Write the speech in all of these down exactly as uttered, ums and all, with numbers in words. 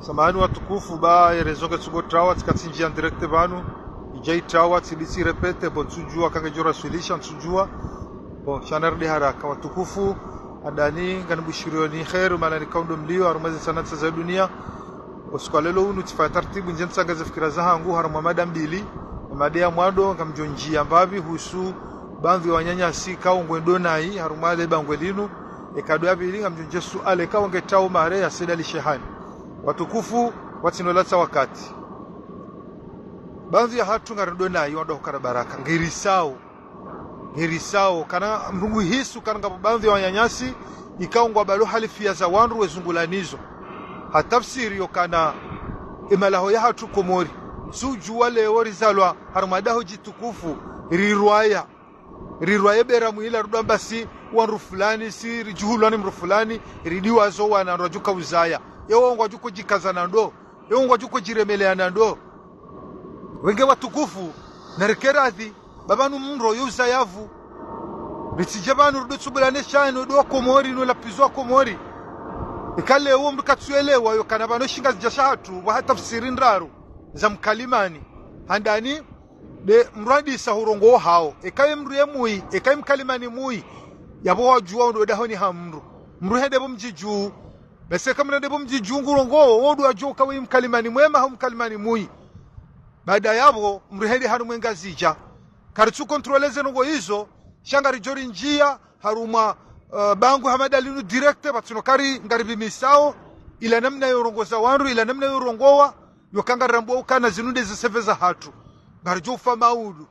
Samahani watukufu, ba ye réseau ngetsungo trawa, tsikatsi ndjia en direct pvanu, idja itrawa, tsiditsi répéter, bon, ntsudjua, kange djo raswilisha, ntsudjua. Bon, sha narudi haraka. Watukufu, handani, nganibushirioni kheri, mana nikao ndo mlio, harumwa ze ntsanantsa za dunia. Usiku wa leo unu, tsifanya taratibu, ndje nitsangaze fikira zahangu, harumwa mada mbili, mada ya mwando, ngamdjo ndjia mbapvi, husu, baadhwi ya wananyasi, kao ngwendo nayi, harumwa le bangwe linu, eka ndo ya pvili, ngamdjo ndjia suala, kao nge trawa mare, ya Said Ali Shehani. Watukufu, watsino latsa wakati. Baadhwi ya hatru ngarindo nayi, wandru hukana baraka, ngirisao. Ngirisao, kana mdru nguhisu, kana ngapvo baadhwi ya wananyasi, ikao ngwabalo halifia za wandru wezungulanizo. Ha tafsiri yo kana emalaho ya hatru Komori. Ntsudjua leo rizalwa, harumwa daho djitukufu, rirwaya. Rirwaye bera mwila rudwa mbasi wandru fulani, si ridjuhulwa ni mdru fulani, ridiwazo wana wandru wadjuka uzaya. Ewo ngwadjuko djikaza na ndo, ewo ngwadjuko djiremelea na ndo. Wenge watukufu, nareke radhi, ba pvanu mdru yo uzaya pvu. Ritsidje pvanu rudo tsubulane shani, ndo wa Komori, no lapvizo wa Komori. Eka leo mdru katsuelewa, yo kana pvanu shingazidja sha hatru, waha tafsiri ndraru, za mkalimani. Handani, be mdru hadisa hurongoa hao. Eka ye mdru ye mwi, eka ye mkalimani mwi. Yapvo wadjua ndo dahoni ha mdru. Mdru hende pvo mdjidju. Basi eka mdru hende pvo mdjidju ngurongoao, wo ndo wadjua uka we mkalimani mwema hau mkalimani mwi. Baada yapvo, mdru hende harumwa Ngazidja. Karitsu contrôler ze ndrongoo izo, sha ngaridjo rindjia, harumwa, eh, bangwe hama dalinu direct, pvatsino kari ngaripvimisao, ila namna yo urongoza wandru, ila namna yo urongoa, yo ka ngarirambua ukana zinu nde ze seve za hatru. Ngaridjo ufa maudu.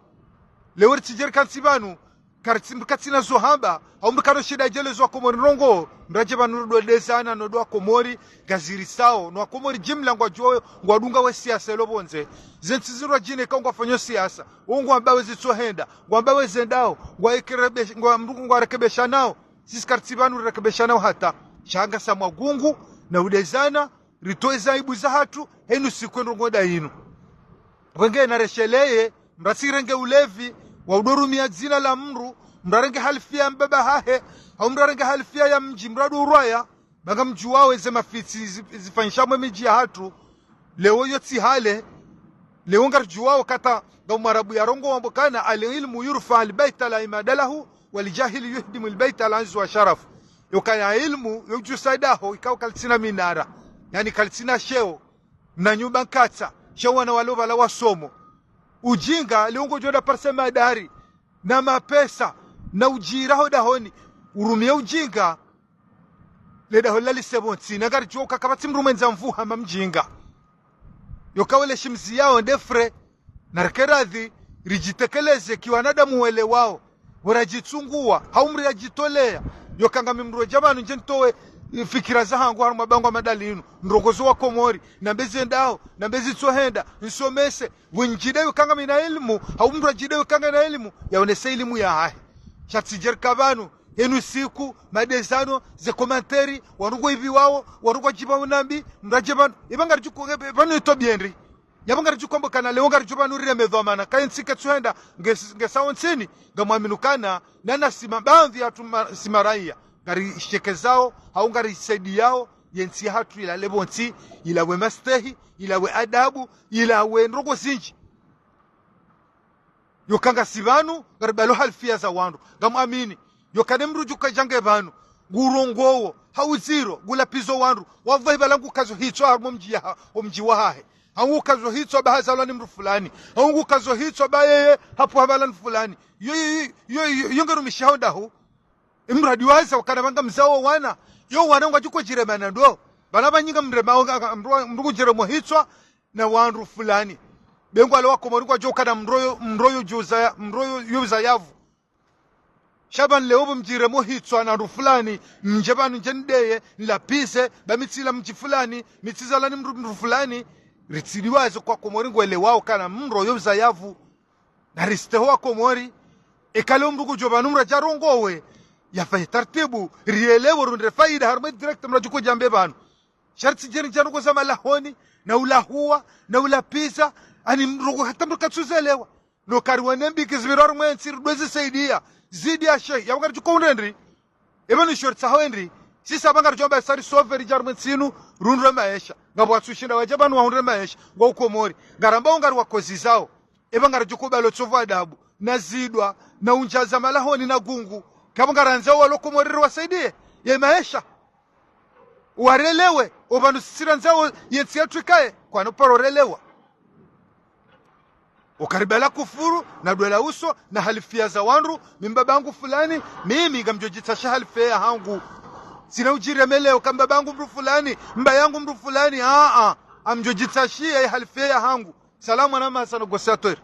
Leo ritsidje rikantsi pvanu, karitsi mdru katsina zo hamba, hau mdru kano shinda yadjeleze wa Komori ndrongoo, mdru yadje pvanu rudo dezana no ndo wa Komori, ngazirisao, no wa Komori jimla ngwadjuo, ngwadunga we siasa ilo pvondze. Ze ntsi zindru wadjine ka ngwafanyo siasa, wo ngwamba we zitsohenda, ngwamba we zendao, ngwaekerebesha, ngwa mdru ngwarekebesha nao, sisi karitsi pvanu rirekebesha nao hata. Sha ngasi mwagungu, na udezana, ritowe ze aibu za hatru, henu siku ndrongoo nda inu. Wenge naresheleye, mdru atsirenge ulevi, wa udo rumia dzina la mdru, mdru arenge halifia ya mbaba hahe, hau mdru arenge halifia ya mdji, mdru ado urwaya, ba ngamdjuao eze mafitsi zi-, zifanyisha mwe midji ya hatru, leo yo tsi hale, leo ngaridjuao kata, nga mwarabu yarongoa wamba kana, العلم يرفع البيت لا عماد له، والجاهل يهدم البيت لا عز ولا شرف. Yo kana ilmu, yo udjusa daho, ikao kalitsina minara. Yaani kalitsina sheo, na nyumba nkatsa, sha wana walo pvala wasomo. Ujinga, leo ngodjo nda parisa madari, na mapesa, na udjira ho dahoni, urumie ujinga, le daho lalisepvo ntsi, na ngaridjuo uka kapvatsi mdru mwendza nvu hama mjinga. Yo ka wele shimzi yao nde frais, nareke radhi, ridjitekeleze ki wanadamu welewao, pvo radjitsungua, hau mdru yadjitolea, yo ka ngami mdru wedja pvanu ndje nitowe, eh, fikira zahangu harumwa bangwe hama dalinu, ndrongoo zo wa Komori, nambe zendao, nambe zitsohenda, nsomese, wendjide yo ka ngamina ilmu, hau mdru yadjide yo ka ngena ilmu, yaonese ilmu yahahe. Sha tsidje rika pvanu, henu siku, madezano, ze commentaire, wandru ngwaipviwao, wandru ngwadjipvao nambi, mdru yadje pvanu, ipva ngaridjuko, pvanu itobiendi. Yapvo ngaridjuko mbo kana leo ngaridjo pvanu rireme dhwamana, kaye ntsi ketsuhenda, nge, nge sawo ntsini, ngamwaminu kana, nana sima baadhwi ya tuma, sima raiya, ngarishekezao, hau ngarisaidiao, ye ntsi ya hatru ilale pvontsi, ilawe mastehi, ilawe adabu, ilawe ndrongoo zindji. Yo ka ngasi pvanu, ngaribalo halifia za wandru, ngamwamini. Yo ka ne mdru djuka djange pvanu, ngurongowo, hau ziro, ngulapvizo wandru, wallahi pvala ngukazo hitswa harumwa mdji ya ha-, o mdji wahahe. Hau ngukazo hitswa ba hazalwa ni mdru fulani. Hau ngukazo hitswa ba yeye hapvo hapvala ni fulani. Yo, yo, yo, yo, yo ngerumishiha ho daho. Imradi waza ukana pvanga mzao wana. Yo wana ngwadjuko djirema na ndo. Pvala pvanyinga mrema, mdru, mdru ngudjiremo hitswa na wandru fulani. Be ngwalo wa Komori ngwadjo ukana mdru yo, mdru yo djuza ya, mdru yo, yo uza yapvo. Sha pvanu leo pvo mdjiremo hitswa na mdru fulani, ndje pvanu ndje ndeye, nilapvize, ba mi tsila mdji fulani, mi tsizalwa ni mdru, mdru fulani, ritsidiwaze kwa Komori ngwelewao ukana mdru yo uza yapvo. Na ristehi wa Komori, eka leo mdru ngudjo pvanu mdru yadje yarongowe, yafanye taratibu, rielewe, rundre faida, harumwa direct mdru yadjuko djambe pvanu. Sha ritsidje ridje ndrongoo za malahoni, na ulahuwa, na ulapviza, ani mdru hata mdru katsuzelewa. No kari wane mbiki zipviro harumwa entsi, rudwe zisaidia, zidi ya shehi, yapvo ngaridjuko undrendi. Eba ni shortsa hwendi, Sisi apva ngaridjo amba sari sove ridja harumwa entsi inu, rihundre maesha. Ngapvo watsushinda wadja pvanu wahundre maesha, ngwao Komori. Ngarambao ngariwakozizao. Epva ngaridjo kubali utsovu adabu, na zidwa, na undjaza malahoni na gungu. Kapvo ngarandzao walo Komori riwasaidie ye maesha. Warelewe, opvanu sisi randzao yentsi yatru ikaye, kwanu paro relewa. Ukaribala kufuru, na dwela uso, na halifia za wandru, mi mbaba yangu fulani, mimi ngamdjo djitsashi halifia yahangu. Tsina udjiremelea uka mbaba yangu mndru fulani, mba yangu mndru fulani, aa, ngamdjo djitsashiya ye halifia yahangu. Salamu ana masa no gosi atweri.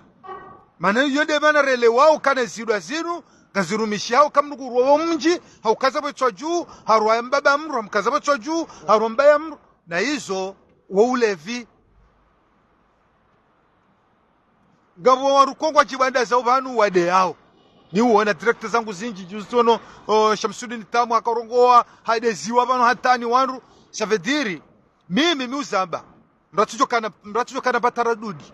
Mana iyo nde mana relewao kana zidwa zinu, ngazirumishihao ka mndru kurwa wo mdji, haukaza pvwetswa dju, harwa ya mbaba mndru, hamkaza pvwetswa dju, harwa mba ya mndru. Na izo, wo ulevi. Ngapvo wandru ko ngwadjibandazao pvanu wadeyao. Niwona direct zangu zindji, juzi tsono, o, Shamsudin Tamu hakarongoa, hadeziwa pvanu hatani wandru. Ça veut dire, mimi mi uzamba. Mndru atsudjokana, mndru atsudjokana pvwa taradudi.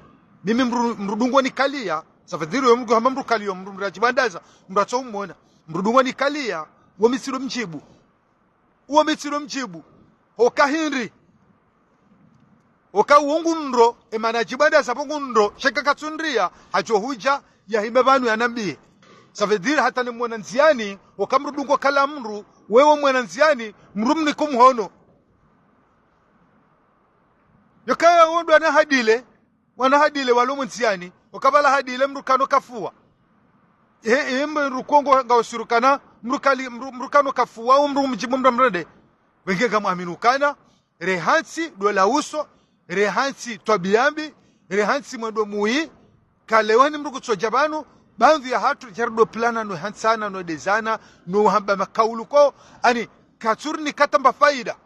Mimi mndru, mndru dungo nikaliya. Ça veut dire, uyo mndru hama mndru kaliyo, mndru mndru adjibandaza, mndru atso umona. Mndru dungo nikaliya, wo mi tsilo mdjibu. Uwo mi tsilo mdjibu. Hoka hindri. Hoka uwo ngu ndro, emana adjibandaza pvo ngu ndro, sheka katsundriya, hadjo hudja, yahime pvanu yanambiye. Ça veut dire hata nimwona ndziani, hoka mndru dungo kala mndru, wewe mwona ndziani, mndru mniko mhono. Yokaya wondro wana hadile, wana hadile walo mndziani, hoka pvala hadile mndru kano kafuwa. Ehe, ehe, mndru ko ngo, ngao sirukana, mndru kali, mndru, mndru kano kafuwa, o mndru mdjibu mndru mrende. Wenge ngamwaminukana, rehantsi, dwela uso, rehantsi, twabiya mbi, rehantsi mwendo muyi, kalewani mndru kutsodja pvanu, pvandru ya hatru, djari do plana, no hantsana, no dezana, no hamba makaulu ko, ani, katsuri nikata mba faida.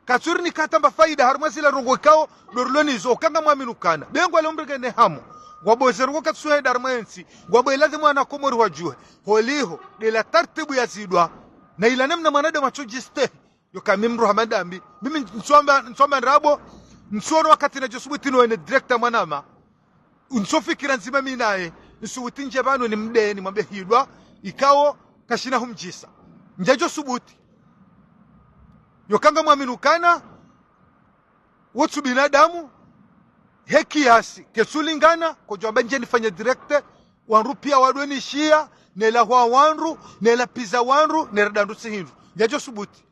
Katsuri nikata mba faida harumwa zila ndrongoo ikao, ndo rilo nizo, hoka ngamwaminukana. Be ngwale umrenge ne hamu. Ngwambo ze ndrongoo katsuhenda harumwa entsi. Ngwambo ilazimu wana Komori wadjuhe. Holiho, ndela tartibu ya zidwa. Na ila namna mwanadamu atsodjistehi. Yoka mi mndru hama ndami. Mimi ntsoamba, ntsoamba ndrabo. Ntsono wakati nadjo subuti no ene directeur mwanama. Ntsofikira ndzima mi naye, nsubuti ndje pvanu nimdeye nimwambe hidwa, ikao kashina humdjisa. Ndjadjo subuti. Yoka ngamwaminukana, wo tsu binadamu, he kiasi, ketsulingana, kodjo amba ndje nifanye direct, wandru piya wadwe nishiya, nela hwa wandru, nela piza wandru, nela dandru tsi hindru. Ndjadjo subuti.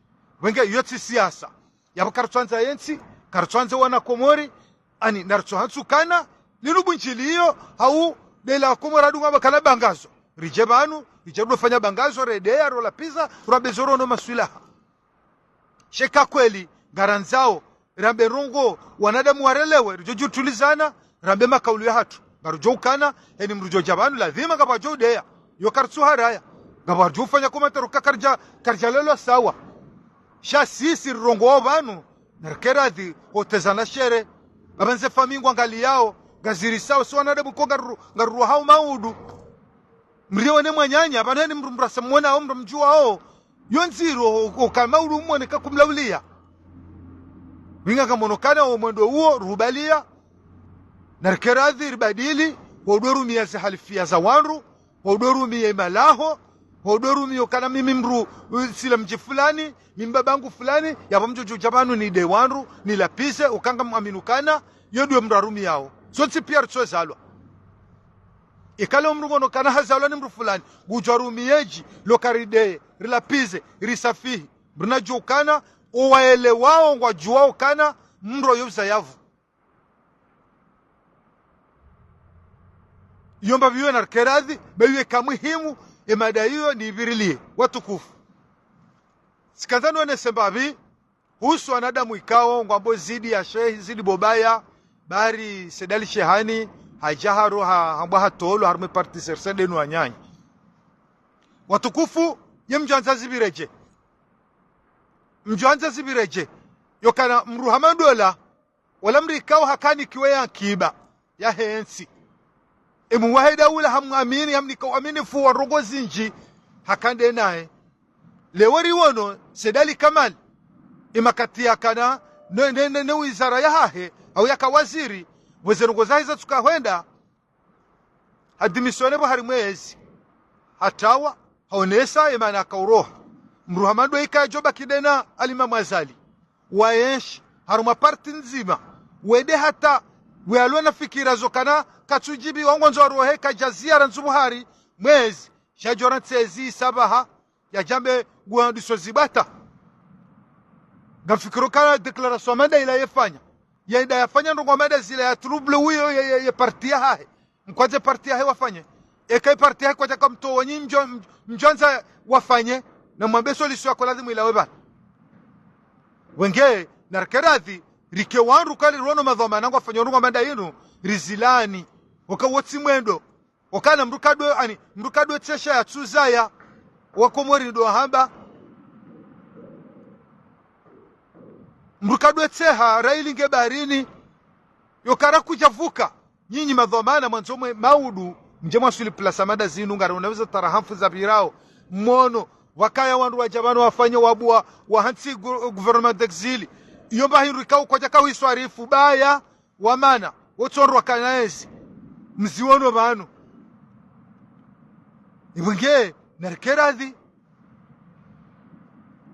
Wenge iyo tsi siasa. Yapvo karitswandza yentsi, karitswandza wana Komori, ani naritso hantsukana, linu bundjiliyo, hau ndela Komori adunga amba kana bangazo. Ridje pvanu, ridje rufanya bangazo, redeya, rola piza, rwabezoro no maswilaha. Sheka kweli, ngarandzao, rambe ndrongoo, wanadamu warelewe, ridjo djutulizana, rambe makaulu ya hatru. Ngarudjo ukana, heni mndru djo dja pvanu, lazima ngapvo adjo udeya. Yo karitsu haraya. Ngapvo adjo ufanya komantaru ka karidja, karidja lelo sawa. Sha sisi rirongoao pvanu, narike radhi, hotezana shere. Apvandze fami ngwangaliyao, ngazirisao, si wanadamu ko ngaruru, ngaruru hao maudu. Mrione mwananya, apvanu heni mndru mrasa mwonao, mndru mdjuwao. Yo ndziro, o, o kama ulu mwone kakumlauliya. Winga kamonokana o mwendo uwo, rubaliya. Narike radhi, ribadili, hodwe rumiya ze halifia za wandru, hodwe rumiya imalaho, hodwe rumiya ukana mimi mndru, u, sila mdji fulani, mi mbaba yangu fulani, yapvo mdjo djo dja pvanu nideye wandru, nilapvize, uka ngamwaminukana, yo ndiyo mndru arumiyao. Sontsi piya ritsozalwa. Ikale o mndru ngono kana hazalwa ni mndru fulani, ngudjo arumiye dji, lo karideye, rilapvize, risafihi. Mndru nadjo ukana, owaelewao ngwadjuwao ukana, mndru yo uzayavu. Iyo mbapvi iyo narike radhi, be iyo ika muhimu, emada iyo niipviriliye, watukufu. Tsikandza nonese mbapvi, husu wanadamu ikao, ngwambo zidi ya shehi, zidi bobaya, bari Said Ali Shehani, hadja haro ha, hambwa hatolwa, harumwa e parti serse ndenu wananya. Watukufu, ye mdjwandza zipviredje. Mdjwandza zipviredje. Yokana mndru hama ndola, wala mndru ikao hakanikiwa ye ankiba, yahe ntsi. Emu wahe daula hamwamini, hamnika uaminifu wa ndrongoo zindji, haka nde naye. Leo riwono, Said Ali Kamal, imakati yakana, ne, ne, ne, ne wizara yahahe, au yaka waziri, pvweze ndrongoo zahe zatsuka hwenda, hadémissionné pvo harimwa ezi. Hatawa, haonesa, emana akauroha. Mdru hama ndo ika yadjo baki ndena Alimamu Azali. Waenshi, harumwa parti ndzima. Wende hata, we alona fikira zo kana, katsudjibiwa ngwandzo arohe kadja ziara ntsu buhari, mwezi, sha djo rantsi ezi isa pvaha, yadjambe nguwandiso zibwata. Ngamfikiro kana déclaration Hamada ila yefanya. Yenda yafanya ndrongo Hamada zila ya trouble uyo ye, ye, ye parti yahahe. Mkwadze parti yahe wafanye. Eka ye parti yahe kwadjaka mtowa nyi mdjo-, mdjo-, mdjwandza wafanye. Na mwambe solution yako lazimu ilawe pvanu. Wenge, narike radhi, rike wandru kali rono madhwamana ngwafanya ndrongo Hamada inu, rizilani. Oka wotsi mwendo. Okana mdru kadwe, ani, mdru kadwe tsesha ya tsuzaya. Wakomori ndo hamba. Mdru kadwe tseha, raili nge baharini. Yo kara kudja vuka. Nyinyi madhwamana mwandzo mwe maudu, mdje mwaswili place Hamada zinu, ngari unaweza tarahamfu za pirao. Mwono, wakaya wandru wadja pvanu wafanya wabuwa, wahantsi gu-, gouvernement d'exil. Iyo mba hindru ikao kwadjaka wiswarifu, baya, wamana, wotsondrwa kanaezi. Mziwono pvanu. Ibunge, narike radhi.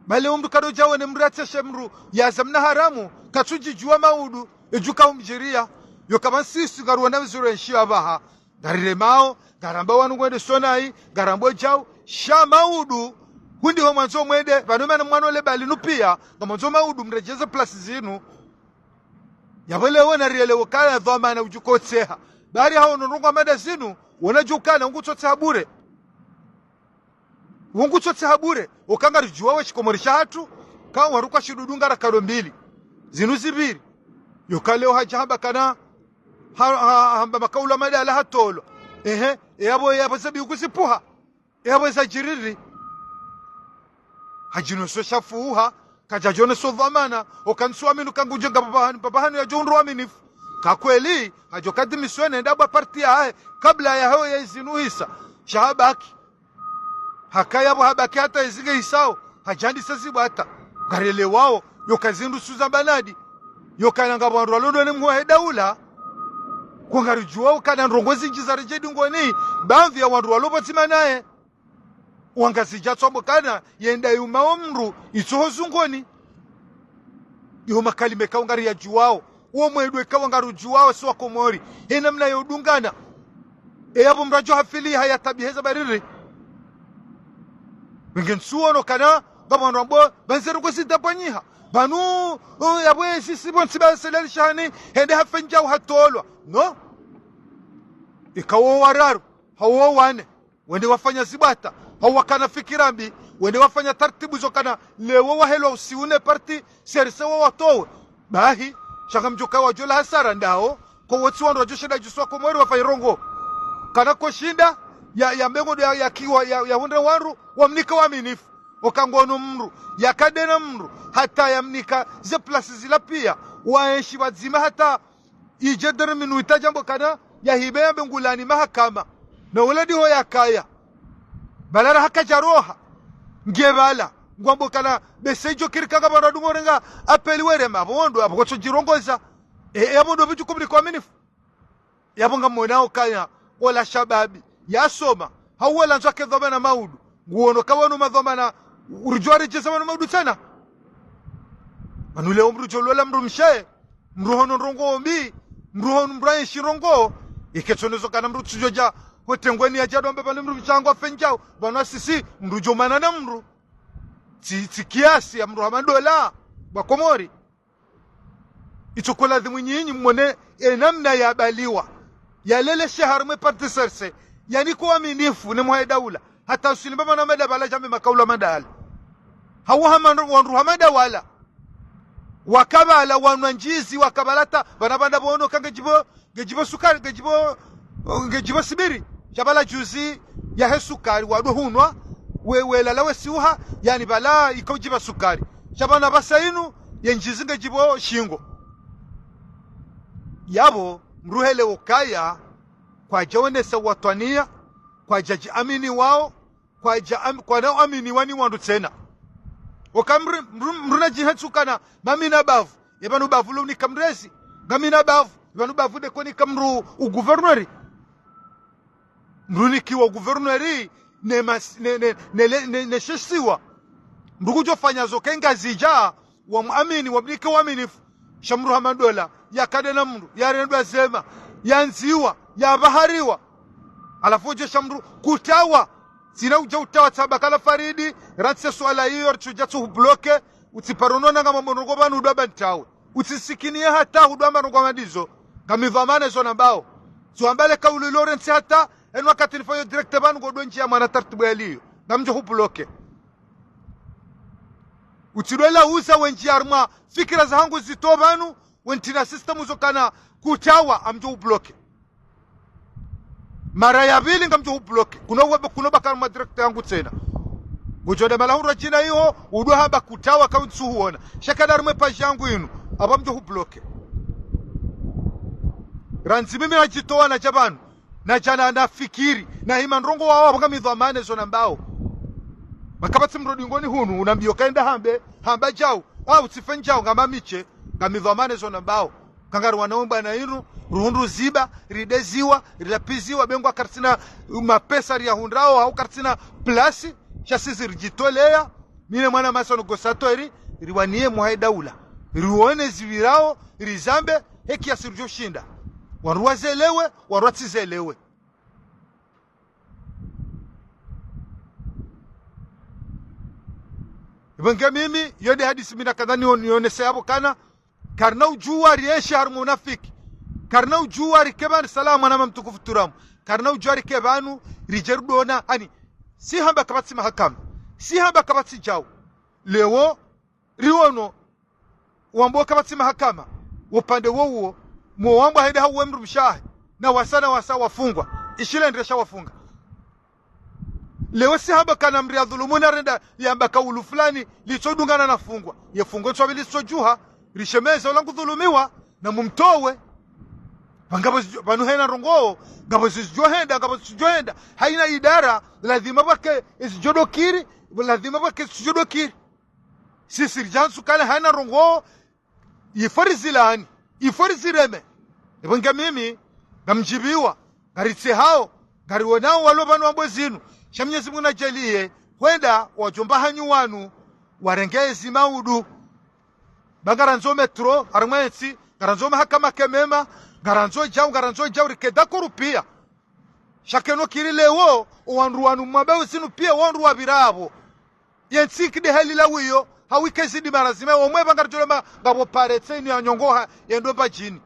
Bale umdru kadodja wone mdru atseshe mdru, yaza mna haramu, katsudjidjuwa maudu, edjuka umdjiriya, yo kama sisi ngaruwona mziro enshi apvaha. Ngariremao, ngaramba wanu ngwende sonai, ngaramba djau, sha maudu, hundi ho mwandzo mwende, pvanu mana mwana ole bali nu piya, ngamwandzo maudu mredjeze place zinu. Yapvo leo narielewo kaya dhwamana udjuko tseha. Bari hao no ndrongo Hamada zinu, wona djukana, ungu tsotseha bure. Ungu tsotseha bure, oka ngaridjuwa we shikomori shahatru, ka waruka shidudu ngara kado mbili. Zinu zipviri. Yoka leo hadja hamba kana, ha, ha, hamba makaula Hamada ala hatolo. Ehe, e yapvo, e yapvo zabi ukusipuha. E yapvo zadjiriri. Hadjinoso shafuha, kadjadjoneso dhwamana, oka ntsu aminu kangudje nga pvapvahanu, pvapvahanu yadjo undru aminifu. Ka kweli, hadjo kadimiswe nenda bwa parti yahe, kabla yaho ye zinu hisa. Sha habaki. Hakaya pvo habaki hata ezinge hisao, hadjandisa zibwata. Ngarelewao, yoka zindru suza banadi. Yoka nanga wandru walondo ne mhuwa he daula. Kwa ngaridjuwao kana ndrongo zindji zaredjei dingoni, baadhwi ya wandru walo pvadzima naye. Wangazidja tswambo kana, yenda yuma wo mdru, itsoho zungoni. Yo makalima ikao ngariyadjuwao. Wo mwendo ikao ngarudjuwao si wakomori. He namna yo udungana. E yapvo mdru adjo hafili haya tabihe za bariri. Wenge ntsuwono kana, ngapvo wandru wambo, banzeru kwesi tapanyiha. Pvanu, o, yapvo esisi pvontsi ba seleli shahani, hende hafendja uhatolwa. No? Ikao wararu, hau wane. Wende wafanya zibwata, hau wakana fikira mbi, wende wafanya tartibu zo kana lewo wahelwa usiune parti, serise wa watowe. Bahi, sha ngamdjoka wadjola hasara ndao, ko wotsi wandru wadjo shenda djuswa komori wafanye ndrongo. Kana ko shinda, ya, ya mbengo ya, ya kiwa, ya, ya hundre wandru, wamnika waminifu. Oka ngono mdru, yakadena mdru, hata yamnika ze place zila piya, waenshi pvadzima hata idje dernière minute adjambo kana yahibe yambe ngulani mahakama. Na wala diho yakaya. Pvala raha kadjaroha. Nge pvala. Ngwambo kana bese idjo kirika nga pvandru adungo renga apeli were mapvondo, apvo kotso djirongoza. E, e, apvo ndo pvidju kumri kwa minifu. Yapvo ngamwonao kaya, ola shababi, yasoma, hau wala ndzo ake dhwamana maudu, nguwono ka wanu madhwamana, uridjuwa redjeza wanu maudu tsena. Pvanu leo mdru djo lola mdru mshe, mdru hono ndrongo mbi, mdru hono mdru aenshi ndrongo, ike tsonezo kana mdru tsudjodja, hotengweni yadja dombe pvale mdru mshango afendjao, pvanu asisi, mdru djo mana na mdru. Tsi, tsi kiasi ya mdru hama ndola, bwa Komori. Itso ko ladhimu nyinyi mwone e namna yabaliwa. Yalele she harumwe parti serse. Yani ko waminifu ne mwahe daula. Hata usilimba mana mada pvala djambe makaula mada ala. Hawu hama ndo-, wandru hama daula. Wakapvala wanwa ndjizi, wakapvala ta, pvana pvanda pvono ka ngedjibo, ngedjibo sukari, ngedjibo, ngedjibo sibiri. Sha pvala juzi yahe sukari, wado hunwa, we, we lala we siuha, yani pvala iko djiba sukari. Sha pvana pvasa inu, ye ndjizi ngedjibo shingo. Yapvo, mdru hele ukaya, kwadja wonesa watwaniya, kwadja djiamini wao, kwadja am-, kwana amini wani wandru tsena. Oka mdru, mdru, mdru na djihe tsukana, mamina bavu, ye pvanu bavu lo unika mdrezi, ngamina bavu, ye pvanu bavu de konika mdru u gouverneur. Mdru nikiwa gouverneur ne mas-, ne, ne, ne, le-, ne, ne shesiwa. Mndru kudjofanya zo ke Ngazidja, wamuamini, wamnike uaminifu. Sha mndru hama ndola, yakade na mndru, yarendwa zema, yandziwa, yabahariwa. Halafu udje sha mndru kutawa. Tsina udja utawa tsamba kala Faridi, rantsi suala iyo, ritsudja tsuhubloke, utsiparonona ngam mbono ngo pvanu udwa ba ntawe. Utsisikiniye hata hudwa mba ngo mandizo, ngami dhwamana zo nambao. Tsuambale kauli lo rentsi hata, enu wakati nifanyo direct pvanu ngodjo ndjia mwana tartibu yaliyo. Ngamdjo hubloke. Utsidwela uza wendji harumwa fikira zahangu zito pvanu, wentsi na system zo kana kutawa, ngamdjo ubloke. Mara ya pvili ngamdjo hubloke. Kuno webe, kuno baka harumwa direct yangu tsena. Ngudjo nda mala hundra djina iho, udwa hamba kutawa ka untsu huona. Sha kada harumwa page yangu inu, apvo ngamdjo hubloke. Randzi mimi nadjitowa nadja pvanu. Nadja na, nafikiri, nahima ndrongo wao, apvo ngami dhwamana zo nambao. Makapvatsi mndru dingoni hunu, unambiyo kaenda hambe, hamba djau, au tsife ndjau, ngama mishe, ngami dhwamana zo nambao. Kangari wana umba na inu, ruhundru ziba, rideziwa, rilapiziwa, be ngwa karitsina mapesa riyahundrao, hau karitsina plasi, sha sisi ridjitoleya, mi ne mwana masa no gosato eri, riwaniye mwahe daula. Riwone zipvirao, rizambe, he kiasi ridjo shinda. Wandru wazelewe, wandru watsizelewe. Ipvo nge mimi, yo nde hadisi mi nakandza niyo-, niyonese yapvo kana, karina udjuwa rienshi harumwa unafiki. Karina udjuwa rike pvanu, salamu mwana mama mtukufu Turamu. Karina udjuwa rike pvanu, ridje rudona, ani, si hamba kapvatsi mahakama. Si hamba kapvatsi djau. Leo, riono, wambo kapvatsi mahakama, upande wo uwo, mwo wambo hende hauwe mdrumshe wahe, na wasa na wasa wafungwa, ishile ndresha wafunga. Leo si hamba kana mdru yadhulumu na renda yamba kaulu fulani, litsodungana na fungwa. Ye fungwa ntswapvi litsodjuha, rishemeze ula ngudhulumiwa, na mumtowe. Pvangapvo zi-, pvanu hena ndrongo, ngapvo zizidjo henda, ngapvo zisudjo henda. Haina idara, lazima pvwake izidjo dokiri, lazima pvwake zisudjo dokiri. Sisi ridjandzu kale haina ndrongo, ifo rizilani, ifo rizireme. Ipvo nge mimi, ngamdjiviwa, ngaritsehao, ngarionao walo pvanu wambo zinu. Sha Mnyezi Mungu nadjaliye, hwenda wadjomba hanyu wanu, warenge ezi maudu. Ba ngarandzo metro, harumwa entsi, ngarandzo mahakama ke mema, ngarandzo djau, ngarandzo djau, rike d'accord pia. Sha keno kiri leo, owandru wanu mwambao zinu pia wandru wapvira apvo. Yentsi kide hali lawiyo, hawike zidi mara zime, omwe pva ngaridjo lomba, ngapvo paretse inu yanyongoha, yendo mbadjini.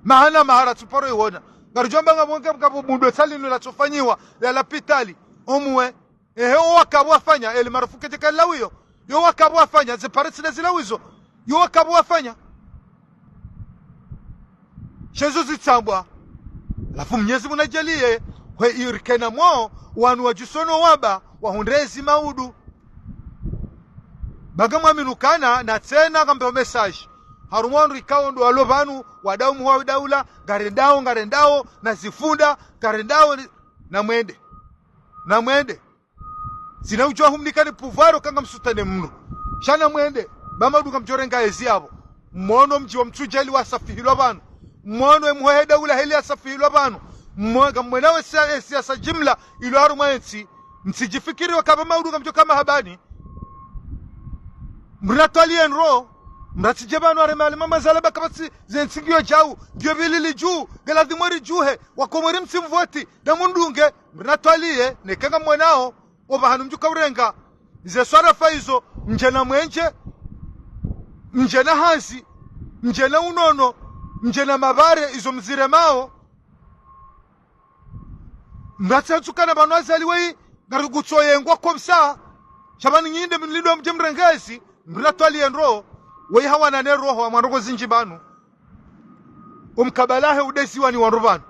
Mahana mahara tsuparo ihona. Ngaridjo mba ngapvo nge, ngapvo bundo tsali nu latsofanyiwa, ya lapitali. Omwe. Ehe, owakapvo wafanya, eli marufuku teka lawiyo. Yo wakapvo wafanya, ze paretse na zilawizo. Yo wakapvo wafanya. Sha ezo zitsambwa. Halafu Mnyezi Mungu nadjaliye, hwe irikena mwo, wanu wadjusono wamba, wahundre ezi maudu. Ba ngamwaminu kana, na tsena ngambe message. Harumwa wandru ikao ndo walo pvanu, wadau muhwa daula, ngarendao, ngarendao, na zifunda, ngarendao, ni-, na mwende. Na mwende. Tsina udjuwa humnikani pouvoir ka ngamsutane mdru. Sha na mwende, ba maudu ngamdjorenga ezi yapvo. Mwono mdji wa Mitsudje heli wasafihilwa pvanu. Mwono emhohe daula heli yasafihilwa pvanu. Mwo-, ngamwonao esi-, esiasa jimla ilo harumwa entsi. Mtsidjifikiri wakapvo maudu ngamdjo kama habani. Mdru natwaliye ndro. Mdru atsidje pvanu harema ali mama zalaba kapvatsi zentsi ngiyo djau. Ngiyo pvilili dju. Nge ladhimu ridjuhe. Wakomori mtsimvoti. Na mundunge. Mdru natwaliye. Neka ngamwonao. Opvahanu mdjuka urenga. Ze swarafa izo, mdje na mwenje, mdje na hazi, mdje na unono, mdje na mapvare izo mziremao. Mdru atsatsukana pvanu azaliwa yi, ngarigutso yengwa komsa. Sha pvanu nyinde mlindo mdje mrenge ezi, mdru natwaliye ndro, weyi hawana ne roho, wa mwandroko zindji pvanu. Omkabala he udeziwa ni wandru pvanu.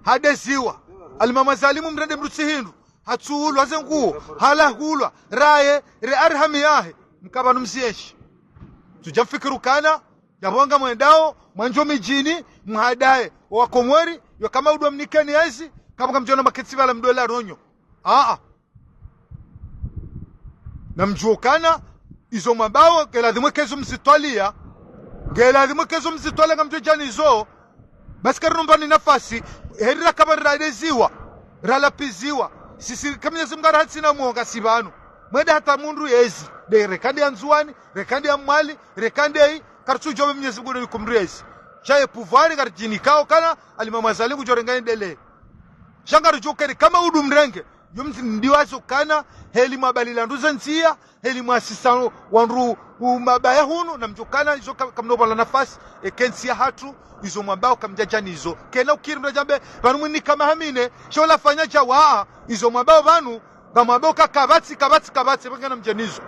Hadeziwa. Ali mama zalimu mrende mdru tsi hindru. Hatsuhulwa ze nguo, halahulwa, raye, re arhami yahe, mkapvanu mzienshi. Tsudja mfikiri ukana, yapvo ngamwendao, mwandjo midjini, mhadaye, owakomori, yo ka maudu wamnikeni ezi, kapvo ngamdjona maketsi pvala mdola ronyo. Aa. Na mdjuwe ukana, izo mwambao, nge ladhimu eka izo mzitwaliya, nge ladhimu eka izo mzitwaliya ngamdjo djani izo, basi karinombani nafasi, heri rakapva radeziwa, ralapiziwa. Sisi ka Mnyezi Mungu arahatsina mwonga si pvanu. Mwende hata mundru yezi. Nde reka nde ya Ndzuwani, reka nde ya Mwali, reka nde yi, karitsudjuwa Mnyezi Mungu nde yuko mndru yezi. Sha ye pouvoir ngaridjinikao kana, Alimamu Azali ngudjo renga yendelee. Sha ngaridjo keri kama udu mrenge, yo mzi ndiwazo kana, heli mwabalila ndru ze ndziya, heli mwasisa wandru umabaya hunu, na mdjo kana, izo ka-, kamnopvala nafasi, eka entsi yahatru, izo mwambao kamdjadja nizo. Kena ukiri mdru yadjambe, pvanu mwinika maha mine, sha ola fanya djawa, izo mwambao pvanu, ngamwambao ka kapvatsi, kapvatsi, kapvatsi, pvanga na mdje nizo.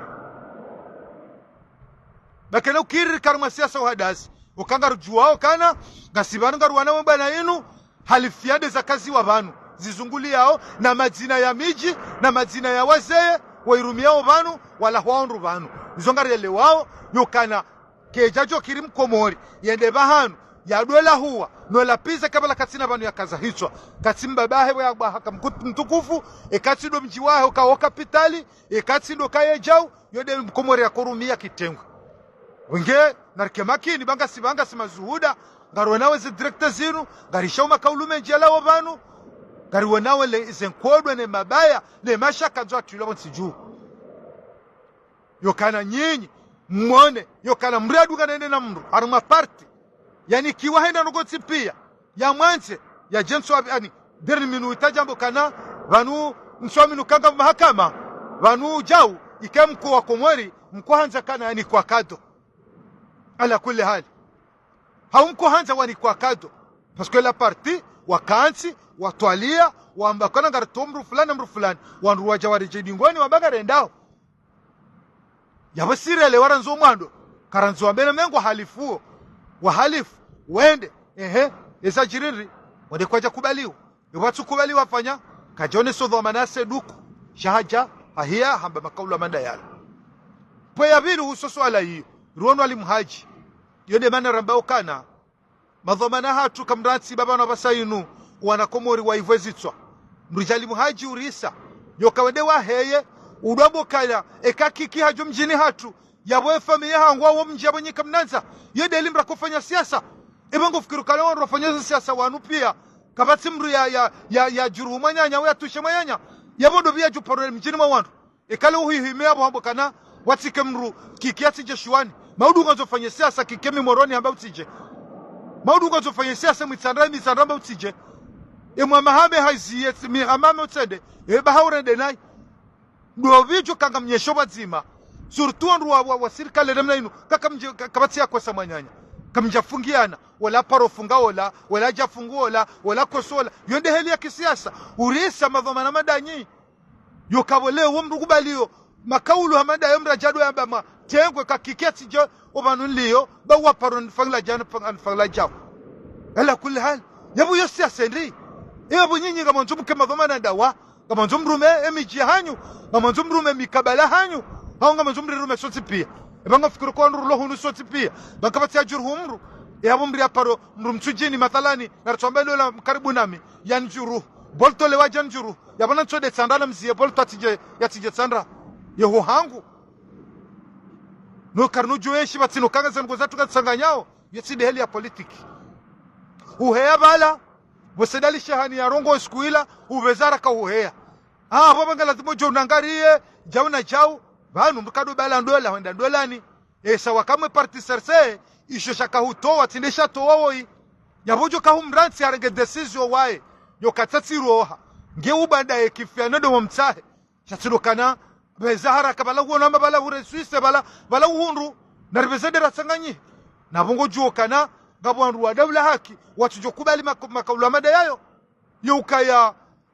Na kena ukiri karimwa siasa uhadasi. Uka ngarudjuwao kana, ngasi pvanu ngaruwana we bwana inu, halifiya nde zakaziwa pvanu, zizunguliyao, na madzina ya midji, na madzina ya wazee, wairumiyao pvanu, wala hwaondru pvanu. Izo ngarielewao, yo kana, kedjadjo kiri mkomori, yende pvahanu, yadwela huwa, no lapviza kabla katsina pvanu yakaza hitswa, katsi mbaba hewe ya bwaha ka mkut-, mtukufu, ekatsi ndo mdji wahe uka wo kapitali, ekatsi ndo kaye djau, yo nde mkomori yakorumiya kitengwe. Wenge, narike makini, pvanga si, pvanga si mazuhuda, ngarwena we ze directeur zinu, ngarishao makaulu mendji yalawo pvanu, ngariwona we le, ze nkodwe ne mabaya, ne mashaka ndzo atwilwa pvontsi dju. Yo kana nyinyi, mwone, yo kana mndru yadunga nende na mndru, harimwa parti. Yanikiwa henda ndrongoo ntsi piya, ya mwandze, yadje ntsu abi-, ani, dernière minute yadjambo kana, pvanu ntsu aminu kanga mahakama, pvanu djau, ike mkuu wa Komori, mkohandza kana yanikwa kado. Ala kulli hali. Hau mkohandza wanikwa kado. Parce que la partie, wakantsi, watwaliya, wamba kana ngaritowa mndru fulani, mndru fulani. Wandru wadja waredjei dingoni, wamba ngarendao. Yapvo sirele warandzo mwando. Karandzo wambe na mengo halifu wo. Wahalifu. Wende. Ehe. Eza djiri ndri. Wende kwadja kubaliwa. Epvo watsu kubaliwa fanya. Kadjaone so dhwamana se duku. Sha hadja. Hahiya. Hamba makaulu amanda yala. Pvo ya pvili uhusu swala iyo. Riwono Ali Mhadji. Yo nde mana rambao kana. Madhwamana hatru kamrantsi pvapvanu pvasa inu, wana Komori waivwe zitswa. Mndru dja Ali Mhadji urisa, yo ka wende waheye, udwambo kaya, eka Kiki hadjo mdjini hatru, yapvo efamiyi yahangu wo mdji yapvo nyi kamnandza, yo nde ili mrakofanya siasa. Epvo ngofikiri kala wandru wafanya siasa wanu piya, kapvatsi mndru ya, ya, ya, ya djuruhu mwananya, au yatushe mwananya, yapvo ndo piya djuparo mdjini mwa wandru. Ekale uhihime yapvo hamba kana, watsike mndru, Kiki yatsidje Shiwani. Maudu ngwandzo fanye siasa Kiki Mimoroni hamba utsidje. Maudu ngwandzo fanye siasa Mwitsandra, Mitsandra hamba utsidje. Emwa mahame hazi yetsi, mi hamame utsende. Eba haurende nayi. Ndo pvidjo kanga mnyesho pvadzima. Surtout wandru wa, wa, wa sirikali namna inu. Kaka mdje, ka-, kapvatsi ya kosa mwananya. Kamdja fungiana. Wala paro funga ola, wala dja fungu ola, wala koso ola. Yo nde heli ya kisiasa. Urisa madhwamana mandanyi. Yo kapvo leo wo mndru kubaliyo, makaulu hama ndayo mndru adjado yamba ma, tengwe ka Kiki yatsidje, opvanu nliyo, ba waparo nifangila djana, nifangila djao. Ala kulli hali, yapvo yo siasa ndri. Yapvo nyinyi ngamwandzo mke madhwamana ndawa, ngamwandzo mrume emidji hanyu, ngamwandzo mrume mikabala hanyu, hau ngamwandzo mrirume sontsi piya. Epvo ngafikiri kwa wandru rilo hunu sontsi piya, ba kapvatsi ya djuruhu mndru, yapvo mndru yaparo, mndru Mtsudjini mathalani, naritsombe ndola mkaribu nami, ya ndjuruhu, bolto le wadja ndjuruhu, yapvo nantsode Tsandra na mziye bolto yatsidje, yatsidje Tsandra. Yeho hangu. No karinu djuwe shi pvatsino kanga zango zatru katsanganyao, yetsi nde heli ya politiki. Uheya pvala, pvo sedali shehani ya rongo siku ila, upveza raka uheya. Ah, pvo pvanga lazima udjo unangariye, djau na djau, pvanu mkado pvala ndola, hwenda ndolani. Esa wakamwe parti serse, isho shaka hutowa, tsi nde shatowa woyi. Yapvo djo kahumrantsi harenge décision waye, yo katsatsi roha. Nge ubanda ye kifiya nodo wamtsahe. Sha tsi ndo kana, pveza haraka pvala uona amba pvala hure Suisse pvala, pvala uhundru, na ripveze nde ratsanganyi. Na pvo ngodjuo kana, ngapvo wandru wa daula haki, watsudjo kubali maka-, makaulu amanda yayo. Yo ukaya,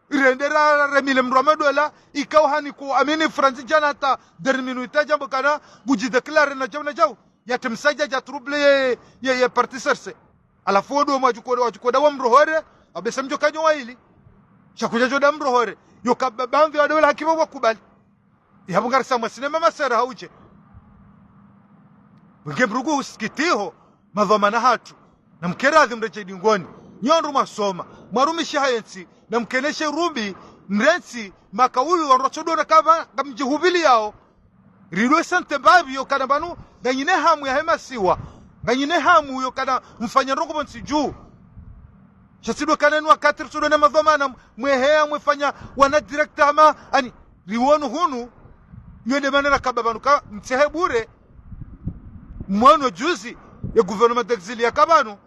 irende ra, ra, remile mndru wa madola, ikao hani ku amini Franzi djana hata dernière minute yadjambo kana, ngudji déclarer na djau na djau. Yatsi msadja dja trouble ye, ye, ye parti serse. Halafu wodo mwadjukoda, wadjukoda wamrohore, apvasa mdjo kanyo waili. Sha kudjadjo da mrohore. Yo ka ba-, bamvi wa daula haki pvo wakubali. Yapvo ngarisa mwa sinema masera haudje. Nge mrugu usikitiho, madhwamana hatru. Na mkeradhi mredjei dingoni. Nyi wandru mwasoma, mwarumishiha yentsi, na mkeneshe rumbi, mrentsi, makaulu wandru watsodona kamba, ngamdjihupvili yao. Rilwe sante mbapvi yo kana pvanu, nganyine hamu ya hemasiwa. Nganyine hamu yo kana mfanya ndrongo pvontsi dju. Sha tsi ndo kana inu wakati ritsodona madhwamana, mweheya, mwefanya, wana directeur hama, ani, riwono hunu, Iyo nde mana rakamba pvanu ka mtsehe bure. Mwono juzi, ye gouvernement d'exil yaka pvanu,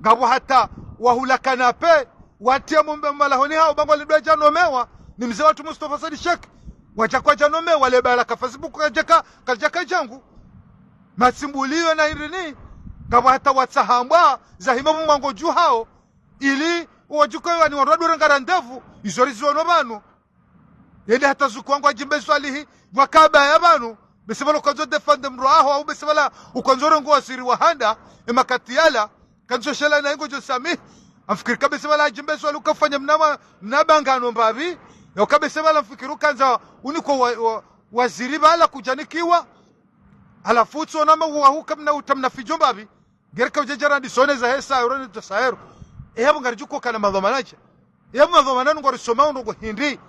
ngapvo hata wahula kanape, watia mumbe malahoni hawo, ba ngwalindao wadja nomewa, ni mze watru Mustafa Said Sheikh, wadja kwadja nomewa, le bala ka Facebook kadjaka, kadjaka djangu. Matsimbuliyo na hindrini, ngapvo hata watsahambwa, zahima pvo mwango dju hawo, ili wadjuke wani wandru waduranga rendez-vous, izo riziono pvanu. Yende hata zuku wangu Hadjimbe Swalihi, wakamba ya pvanu, bese pvala ukandzo défendre mdru waho, au bese pvala ukandzo rongoa waziri wa handa, e makati yala, kandzo shela na ingo djo sami, amfikiri ka bese pvala Hadjimbe Swalihi ukafanya mna ma-, mna bangano mbapvi, ya uka bese pvala mfikiri ukandza uniko wa, wa, waziri pvala kudjanikiwa, halafu utso na mahu wahuka mna uta mna fidjo mbapvi, ngeri ka udjadjara ndisone za hesa, euro ni za sa euro. Eya pvo ngaridjo ukana madhwamana dja. Eya pvo madhwamana nungo risoma undrongo hindri.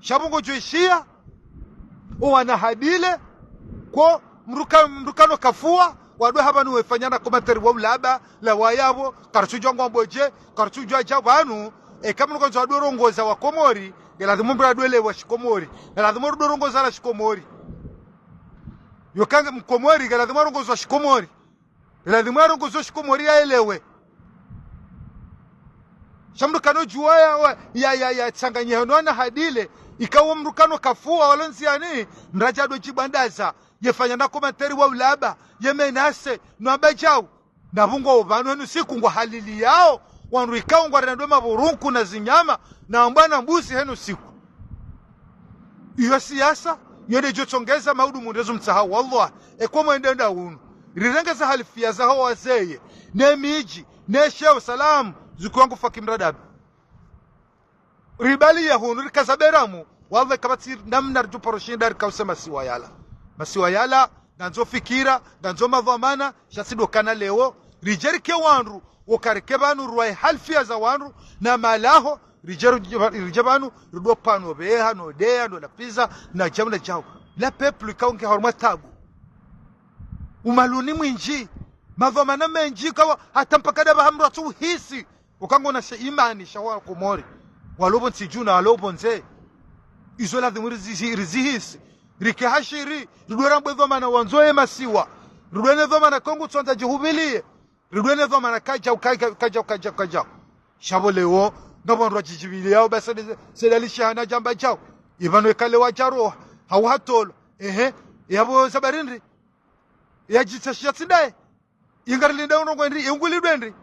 Sha pvo ngodjo ishiya, owana hadile, ko mruka-, mrukano kafua, wadwe hapvanu wefanya na commentaire wa ulaba, la wayapvo, karitsudjua ngwambo dje, karitsudjua dja pvanu, eka mnuko ndzo wadwe rongoza wa Komori, nge ladhimu mdru adwe le wa shikomori, nge ladhimu rudwe rongoza la shikomori. Yo kanga mkomori, nge ladhimu rongoza wa shikomori. Ladhimu yarongoze shikomori yaelewe. Sha mdru kano djuwa ya, wa, ya, ya, ya tsanganyihe no wana hadile, ikawo mdru kano kafua walo ndziani, mradja do djibwandaza, yefanya na commentaire wa ulaba, ye menace, no amba djau. Na pvo ngo pvanu henu siku ngwahaliliyao, wandru ikao ngwarenda ndo mapvurunku na zinyama, na mbwa na mbuzi henu siku. Iyo siasa, iyo ndedjo tsongeza maudu mundrezo mtsaha, wallah, eko mwende nda unu. Rirengeze halifiya zaho wazeye, ne midji, ne sheo salamu, zuku wangu faki mradabi. Ribali ya hunu, rikaza beramu, wallah kapvatsi namna ridjo paro shinda rikause masiwa yala. Masiwa yala, ngandzo fikira, ngandzo madhwamana, sha tsi ndo kana leo, ridje rike wandru, woka rike pvanu rwaye halifiya za wandru, na malaho, ridje ru-, ridje pvanu, rudo pvanu, beha, no deya, no lapiza, na djau, na djau. La peuple ikaunge harumwa tabu. Umaluni mwindji, madhwamana mendji, kawa, hata mpaka daba hamdru atsu uhisi. Uka ngona she imani, sha wa Komori. Walo pvo ntsi dju na walo pvo ndze. Izo ladhimu rizihi-, rizihisi. Rike hashiri, rudo rambwe dhwamana wandzo ye masiwa. Rudo ne dhwamana kongu tsondza djihupviliye. Ridwe ne dhwamana kadjau, kadjau, kadjau, kadjau, kadjau. Sha pvo leo, ngapvo wandru wadjidjibiliyao, basi de, Said Ali Sheha nadjamba djau. Ipvanu eka leo wadja roha, hau hatolwa. Ehe, yapvo za barindri. Yadjitsa shiya tsi ndaye. Ingarilindao ndrongo ndri, ingulidwe ndri.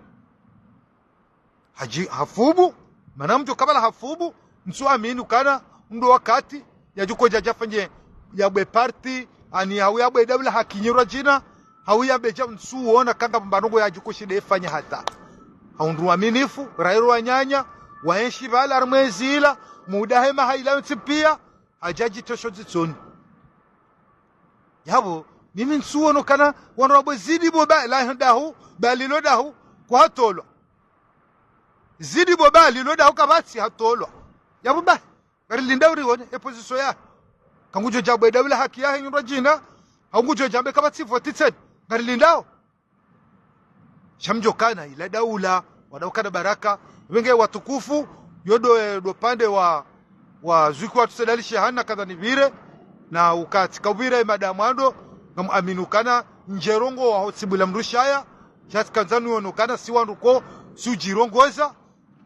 Hadji, hafubu, mana mdjo kabala hafubu, ntsu amini ukana, ndo wakati, yadjuko djadja fanye, yabwe parti, ani hau yabwe daula hakinyirwa djina, hau yabwe dja ntsu wona kanga mbano ngo yadjuko shinde fanya hata. Haundru waminifu, rairo wananya, waenshi pvala harumwa ezila, muda hema haila yontsi piya, hadjadji tosho zitsoni. Yapvo, mimi ntsu wono kana, wandru wabwe zidi bo ba, la dahu, ba lilo dahu, kwa hatolwa. Zidi bo ba lilo dahu kapvatsi hatolwa. Yapvo ba, ngarilindao rione, e position ya. Kangudjo djabwe daula haki yahe nyundwa djina, hau ngudjo djambe kapvatsi voti tsena. Ngarilindao. Sha mdjo kana ila daula, wadau kana baraka, wenge watukufu, yo ndo, eh, ndo pande wa, wa zuki watru Said Ali Sheha na kadha nipvire, na ukati kaupvire madamu ando, ngamu amini ukana, ndjerongo waho tsibula mdru shaya, sha tsi kandza nuono kana si wandru ko, si udjirongoza,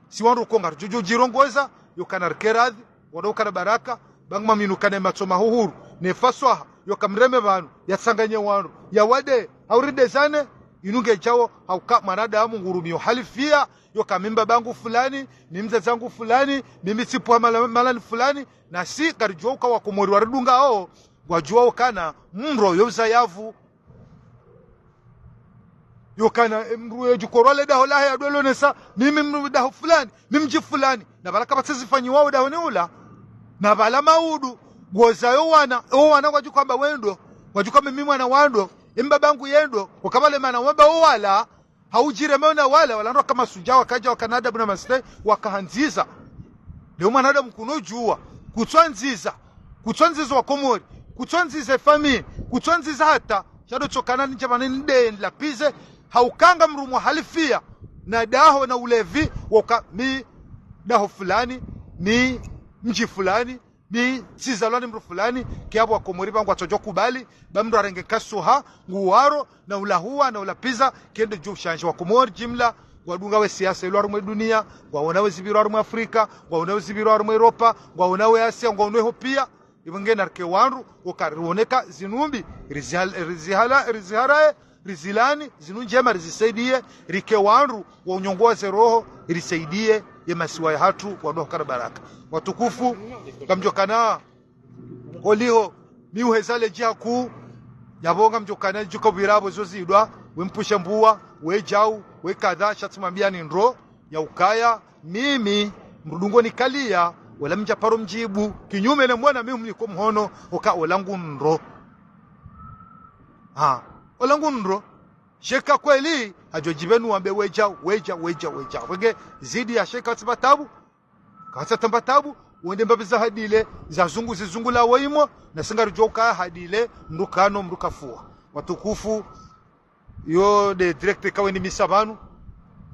si wandru ko ngaridjo djirongoza, yo kana rike radhi, wadau kana baraka, ba ngamu amini ukana matso mahuhuru, ne faswaha, yo kamreme pvanu, yatsanganye wandru, yawade, hau ridezane, inu ngedjao, hauka mwanadamu ngurumiyo halifiya, yo ka mi mbaba ngu fulani, mi mdzadze ngu fulani, mi mitsipwa mala-, malani fulani, na si karidjuwa uka wa Komori waridungao, ngwadjuwao kana, mdru yo uza yavu. Yo kana, e, mdru ye djukorwa le daho lahe ya dwelo nesa, mimi mdru daho fulani, mimi mdji fulani. Na pvala kapvatsi zifanyiwao daho ni ula. Na pvala maudu, ngoza yo wana, o wana ngwadjuko amba wendo, ngwadjuko amba mimi mwana wando, e mbaba ngu yendo, ukapvale mana wamba o wala, haudjire meona wala, wala ndo kama sudja wakadja wakana adabu na masite, wakahandziza. Leo mwanadamu kuno djuwa, kutswandziza, kutswandziza wa Komori, kutswandziza famille, kutswandziza hata, shado tsokana nindje pvanu nde nlapize, hauka ngamrumwa halifiya, na daho na ulevi, woka mi daho fulani, mi mdji fulani, Mi tsizalwa ni mdru fulani, kiyapvo wakomori pvanu ngwatsodjo kubali, ba mdru arenge kasuha, nguwaro, na ulahuwa, na ulapviza, kende dju ushandji wakomori jimla, ngwadunga we siasa ilo harumwa dunia, ngwaona we zipviro harumwa Afrika, ngwaona we zipviro harumwa Europa, ngwaona we Asia, ngwaona we ho pia. Ipvo nge narike wandru, uka riwoneka zinu mbi, rizihala, rizihala, riziharaye, rizilani, zinu ndjema, rizisaidiye, rike wandru, wa unyongowa ze roho, irisaidie ye masiwa yahatru, wandru wa hukana baraka. Watukufu, ngamdjokana, holiho, mi uheza le djiha kuu, yapvo ngamdjokana djuka upvira pvo zo zidwa, we mpusha mbuwa, we djau, we kadha, sha tsimwambia ni ndro, ya ukaya, mimi, mdru ngoni kaliya, wala mdja paro mdjibu, kinyume ne mwana mi humniko mhono, uka ola ngu ndro. Ha, ola ngu ndro. Sheka kweli, hadjo djipvenu wambe we djau, we djau, we djau, we djau. Wenge zidi ya sheka tsi pva tabu, katsa tamba tabu, wende mbapvi za hadile, za zungu zizungula wo imo, na si ngaridjo ukaya hadile, mdru kano, mdru kafuwa. Watukufu, yo nde direct kawe ni misa pvanu,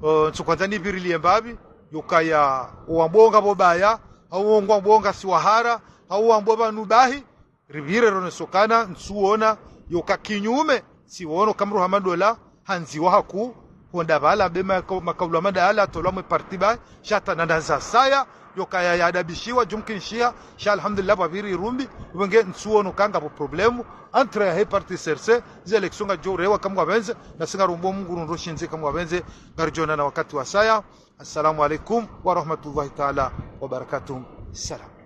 o, ntsukandza nipvirilie mbapvi, yukaya, owambonga pvo baya, hau ongwa mbonga si wahara, hau wambo pvanu bahi, ripvire ronesokana, ntsuona, yoka kinyume, tsiwono kamru hamadola, handziwa haku, honda pvala be maka-, makaulu amada yala, atolwa mwe parti ba, sha tana nda za saya, yoka ya, yadabishiwa, jumkinishiha, sha alhamdulillah, pvapviri irumbi, wenge ntsuono kanga pvo problemu, entre ya he parti C R C, ze élection ngazidjo urewa kamwe ngapvendze, na si ngarombo Mungu rundro shindzi kamwe ngapvendze, ngaridjo onana wakati wa saya. Assalamu alaikum wa rahmatullahi taala wa barakatuh. Salam.